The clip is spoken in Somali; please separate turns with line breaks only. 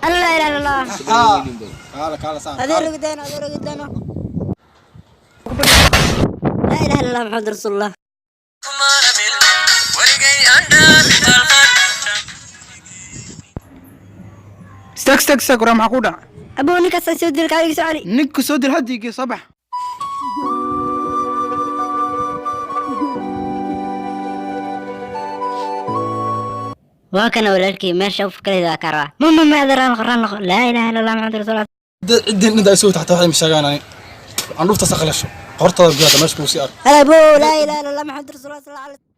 Alla ilaha illallah.
Kaala, kaala saan.
Adeer gudano, adeer gudano. Laa ilaha illallah Muhammad rasuulullah.
Istaag, istaag, istaag! Waraa, maxaa ku dhaca?
Abuu, ninkaasaan soo dil, kaa iga soo celi.
Ninka soo dil haddiigii, soo bax.
Waa kana walaalkii, meesha u fikradayda waa kaa rabaa. Ma adeer, raan noqo, raan noqo. Laa ilaha illallah Muhammad rasuulullah.
Ciddin inta ay soo taxta waxay mashagaan ani candhuuftaas qalasho qortada gudaha meesha kuu sii arko.
Abuu, laa ilaha illallah Muhammad rasuulullah sallallahu alaihi.